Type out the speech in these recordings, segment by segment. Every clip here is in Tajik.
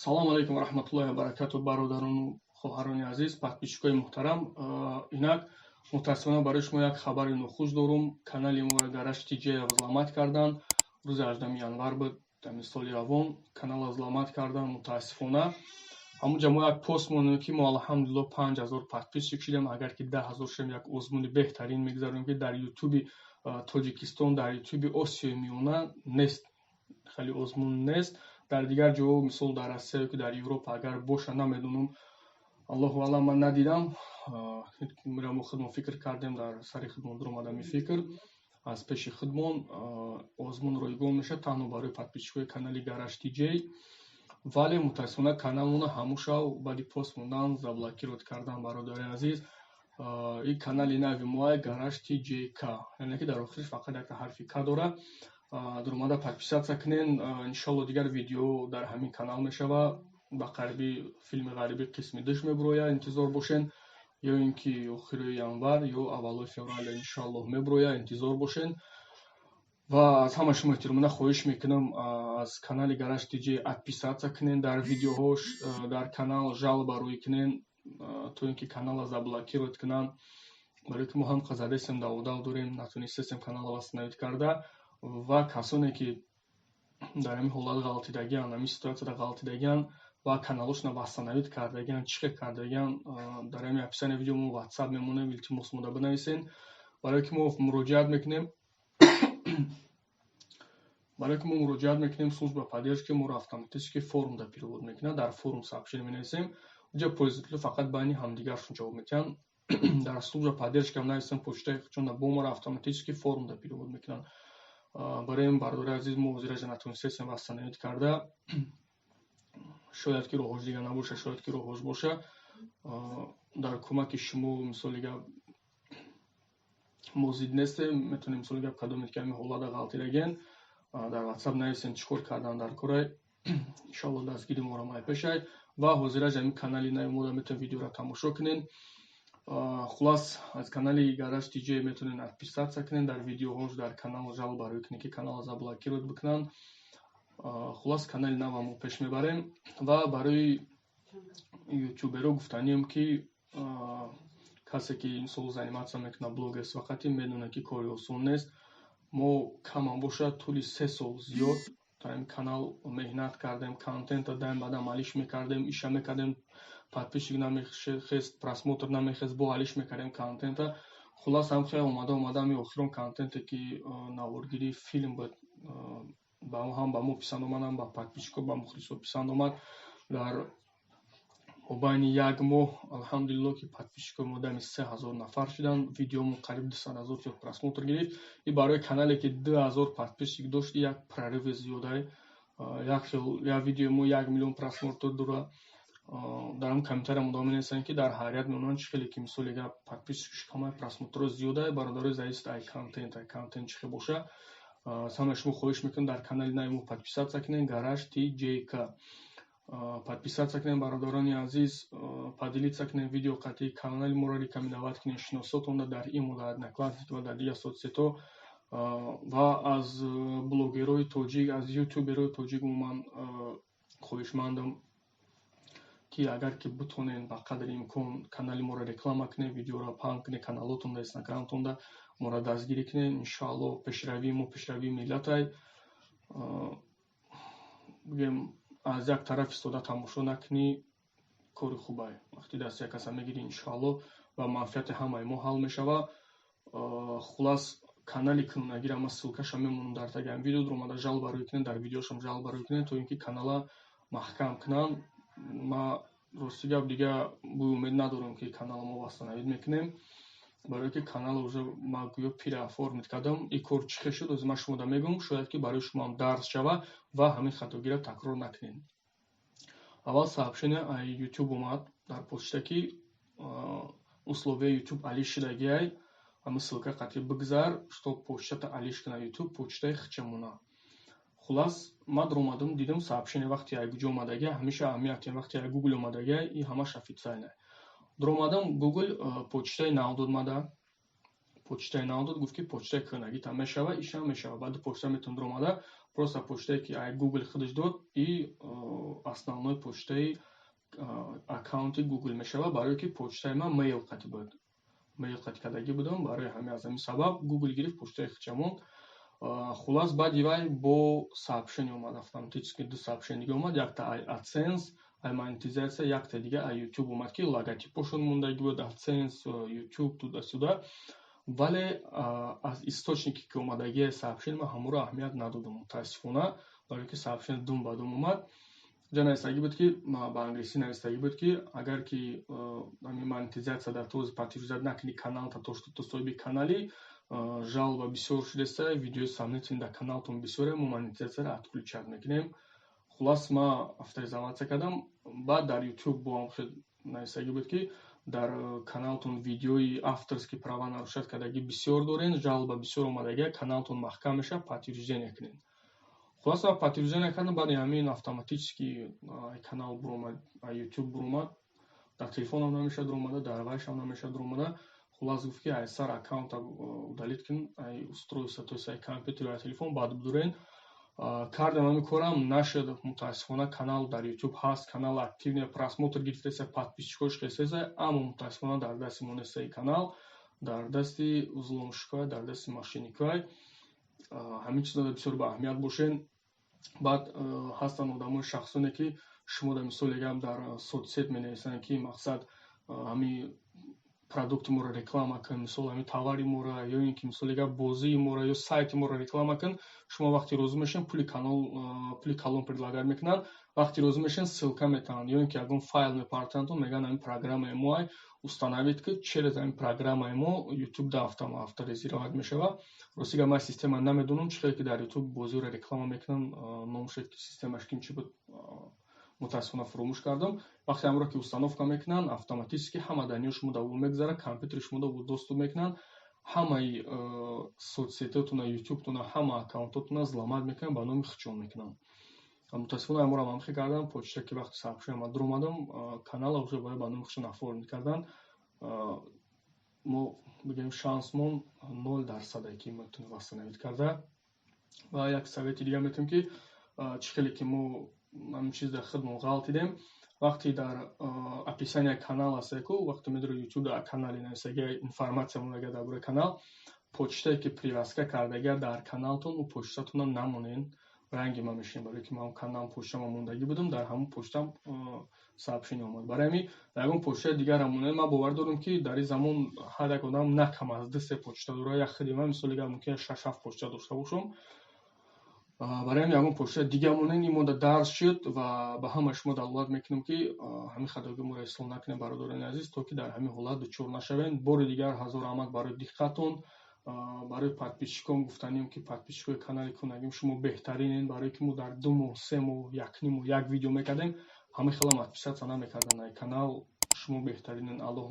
Салому алайкум ва раҳматуллоҳи ва баракату, бародарону хоҳарони азиз, подписчикои муҳтарам. Инак, мутаассифона, барои шумо як хабари нохуш дорум. Канали моро, Гараж ТЖ, взломать карданд. Рӯзи 18 январ буд, ҳамин соли равон каналро взломать карданд, мутаассифона. Ҳамунҷа мо як пост мондем, ки мо, алҳамдулилло, 5000 подписчик шудем. Агар ки 10 000 шудем, як озмуни беҳтарин мегузаронем, ки дар Ютуби Тоҷикистон, дар Ютуби Осиёи Миёна нест, хеле озмун нест. Дар дигар ҷоҳо, мисол, дар Россия ё ки дар Европа агар боша, намедонам, аллоҳу алам, ман надидам. Мо худмон фикр кардем, дар сари худмон дуромад ҳамин фикр аз пеши худмон. Озмун ройгон мешавад танҳо барои подписчикои канали Гараж ТЖ, вале мутаассифона каналмона ҳамун шав баъди пост мондан заблокировать кардан. Бародари азиз, ин канали нави моа Гараж ТЖК, яъне ки дар охириш фақат якта ҳарфи К дорад. Дуромада подписаться кунен. Иншолло, дигар видео дар ҳамин канал мешавад. Ба қариби филми «Ғарибӣ» қисми душ мебурояд, интизор бошен. Ё ин ки охири январ ё аввалои феврал, иншоаллоҳ, мебурояд, интизор бошен. Ва аз ҳама шумо эҳтиромона хоҳиш мекунам, аз канали Гараж ТЖ отписаться кунен, дар видеоҳош, дар канал жалоба рӯй кунен, то ин ки каналро заблокировать кунанд, барое ки мо ҳам задесем, даводав дорем, натонистесем каналро восстановить карда. Ва касоне ки дар ҳамин ҳолат ғалтидагианд, ҳамин ситуатсияда ғалтидагианд ва каналошонро восстановить кардагианд, чӣ хел кардагианд, дар ҳамин описании видео мо Ватсап мемонем. Илтимос, мода бинависен, барое ки мо муроҷиат мекунем. Барое ки мо муроҷиат мекунем, служба поддержки моро автоматически форумда перевод мекунад. Дар форум сообщение менависем, уҷа пользователь фақат байни ҳамдигаршон ҷавоб медиҳанд. Дар служба поддержка нависем, почтаи худшон бо моро автоматически форумда перевод мекунанд. Барои ин, бародари азиз, мо ҳозираҷа натонистесем восстановить карда. Шояд ки роҳош дига набошад, шояд ки роҳош боша. Дар кӯмаки шумо, мисоли гап, мо зид нестем. Метавонем, мисоли гап, кадоме ки ҳамин ҳолата ғалтидаген, дар Ватсап нависем, чӣ кор кардан дар корай. Иншоалло, дастгири моро майпешай. Ва ҳозираҷ ҳамин канали нави мода метавонед видеоро тамошо кунед. Хулас, аз канали Гараж ТЖ метавонед отписаться кунед, дар видеоҳош, дар канал жалоба рӯй кунед, ки каналро заблокировать бикунанд. Хулас, канали нава мо пеш мебарем. Ва барои ютуберо гуфтанием, ки касе ки мисол заниматься мекунад блогерство қати, медонад, ки кори осон нест. Мо камам бошад тӯли 3 сол зиёд дар ин канал меҳнат кардем, контента даим баъдам алиш мекардем, иша мекардем, подписчик намехест, просмотр намехест, бо алиш мекардем контента. Хулас, ҳам хел омада омада, ҳами охирон контенте ки наворгирии филм буд, ҳам ба мо писанд омад, ҳам ба подписчико, ба мухлисо писанд омад. Дар мобайни як моҳ, алҳамдулилло, ки подписчикои мо дами 3000 нафар шуданд. Видеомон қариб 200 000 зиёд просмотр гирифт. И барои канале ки 2000 подписчик дошт, як прорыви зиёдай. Як хел як видеои мо 1 миллион просмотр дора. Дар ҳам комментария мудом менависанд, ки дар ҳайрат мемонанд, чӣ хеле ки, мисоли гап, подписчикш камай, просмотрро зиёдай. Бародарои, зависит ай контент, ай контент чӣ хел боша. Аз ҳамаи шумо хоҳиш мекунам, дар канали нави мо подписаться кунед, Гараж ТЖК подписаться кунед. Бародарони азиз, поделиться кунед видео қатъи канали моро, рекомендовать кунед шиносотонда дар имо, дар Одноклассники ва дар дигар соцсетҳо. Ва аз блогерҳои тоҷик, аз ютуберҳои тоҷик умуман хоҳишмандам, ки агар ки битонед, ба қадри имкон канали моро реклама кунед, видеоро паҳн кунед каналотонда, Инстаграмтонда, моро дастгирӣ кунед. Иншоалло, пешравии мо пешравии миллатай. Бигем, аз як тараф истода тамошо накунӣ, кори хубае. Вақти дасти як каса мегирӣ, иншоалло, ба манфиати ҳамаи мо ҳал мешавад. Хулас, канали кунунагира ман ссылкаша мемонам дар таги ҳамин видео. Омада жалоба рӯй кунед, дар видеошам жалоба рӯй кунед, то ин ки канала маҳкам кунанд. Ма, рости гап, дига бӯи умед надорам, ки канала мо восстановить мекунем, барое ки канала уже ма гӯё переоформить кардам. Ин кор чӣ хел шуд, ози ман шумода мегӯям, шояд ки барои шумоам дарс шавад ва ҳамин хатогиро такрор накунед. Аввал сообщение Ютуб омад дар почта, ки условияи Ютуб алиш шудагиай, ҳамин ссылка қатъи бигзар, чтоб почтата алиш кунад Ютуб, почтаи хича мона. Хулас, ман даромадам, дидам, сообщение вақти ай куҷо омадагия, ҳамеша аҳамият, вақти ай Гугл омадагия, и ҳамаш официально. Даромадам Гугл, почтаи нав дод мада. Почтаи нав дод, гуфт, ки почтаи кӯҳнагита мешава, ишам мешава. Баъди почта метавон дуромада, просто почтае, ки ай Google худаш дод, и основной почтаи аккаунти Google мешава, барое ки почтаи ман mail қати буд, mail қати кардагӣ будам. Барои ҳамин, аз ҳамин сабаб Google гирифт, почтаи худшамон. Хулас, баъди вай бо сообщение омад автоматически, ду сообщение дига омад: якта ай AdSense, ай монетизатсия, якта дига ай YouTube омад, ки логотипошон мондагӣ буд, AdSense, YouTube, туда-сюда. Вале аз источнике ки омадагии сообщение, ман ҳамонро аҳамият надодам, мутаассифона, барое ки сообщение дум ба дум омад. Ҷа навистагӣ буд, ки ба англисӣ навистагӣ буд, ки агар ки ҳамин монетизатсия дар този подтверждать накунӣ каналта, то что ту соҳиби каналӣ, жалоба бисёр шудеста, видеои сомнительный дар каналтон бисёре, мо монетизатсияро отключать мекунем. Хулас, ман авторизация кардам. Баъд дар YouTube бо ҳам хел навистагӣ буд, ки дар каналтон видеои авторский права нарушать кардагӣ бисёр дорен, жалоба бисёр омадагия, каналтон маҳкам мешавад, подтверждение кунед. Хулас, ман подтверждение кардам. Баъди ҳамин автоматически канал буромад, YouTube буромад. Дар телефонам намешавад дуромада, дар вайшам намешавад дуромада. Хулас, гуфт, ки ай сар аккаунта удалить кун, ай устройство, то есть ай компютер, ай телефон, баъд бидурен. Кардам ҳамин корам, нашуд, мутаассифона. Канал дар YouTube ҳаст, канал активный, просмотр гирифтеса, подписчикош хестеса, аммо мутаассифона дар дасти мо неста канал, дар дасти взломщикой, дар дасти мошенникой. Ҳамин чизода бисёр ба аҳамият бошен. Баъд ҳастанд одамои, шахсоне, ки шумо дар мисоли гап дар соцсет менависанд, ки мақсад ҳамин продукти моро реклама кун, мисол, ҳамин товари моро, ё ин ки, мисоли гап, бозии моро ё сайти моро реклама кун. Шумо вақте розӣ мешавед, пули калон предлагать мекунанд. Вақте розӣ мешавед, ссылка метаҳанд ё ин ки ягон файл мепартоянд, мегӯянд, ҳамин программаи мо установить ки, через ҳамин программаи мо YouTube да авторизировать мешавад. Рости гап, ман система намедонам, чӣ хеле ки дар YouTube бозиро реклама мекунанд, номаш, системаш ким чӣ буд, мутаассифона фуромӯш кардам. Вақте ҳамро ки установка мекунанд, автоматически ҳама данныеи шумо дар ӯ мегузарад, компютери шумо дар доступ мекунанд, ҳамаи соцсетотуна, ютубтуна, ҳама аккаунтотуна взломать мекунанд, ба номи худшон мекунанд. Мутаассифона, ҳаморо ҳам кардам. Почта ки вақти сообщение омад, дуромадам, канала уже бояд ба номи худшон оформить кардан. Мо бигӯем, шансмон 0%-е, ки метавонем восстановить карда. Ва як совети дига метавонем, ки чӣ хеле ки мо ҳамин чиз дар худмон ғалтидем. Вақте дар описания канал ҳастеку, вақте медори YouTube дар канали нависагия, информатсия монага дар бораи канал, почтае ки привязка кардагия дар каналтон, ӯ почтатона намонен, ранги ман мешинем, барое ки ман канал почтама мондагӣ будам, дар ҳамон почтам сообщение омад. Барои ҳамин дар ягон почтаи дигарам монед. Ман бовар дорам, ки дар ин замон ҳар як одам на кам аз ду, се почта дорад. Як худи ман, мисоли гап, мумкин шаш, ҳафт почта дошта бошам. Барои ҳамин ягон почтаи дига монед. Ин мода дарс шуд ва ба ҳамаи шумо далолат мекунам, ки ҳамин хатогӣ моро ислоҳ накунем, бародарони азиз, то ки дар ҳамин ҳолат дучор нашавем. Бори дигар ҳазор раҳмат барои диққатон. Барои подписчикон гуфтанем, ки подписчикои канали Кунагим, шумо беҳтаринен, барое ки мо дар 2 моҳ, 3 моҳ, якним моҳ як видео мекардем, ҳамин хелам подписаться намекарданд ай канал. Шумо беҳтаринен, Аллоҳ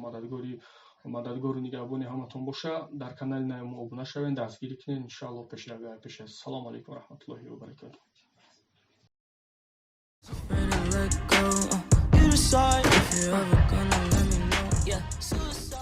мададгору нигаҳбони ҳаматон боша. Дар канали нави мо обуна шавед, дастгирӣ кунед. Иншоалло, пешравӣ пеш аст. Салому алайкум ва раҳматуллоҳи ва баракатуҳ. Afraid to let go. You decide if you're ever gonna let me know. Yeah, suicide.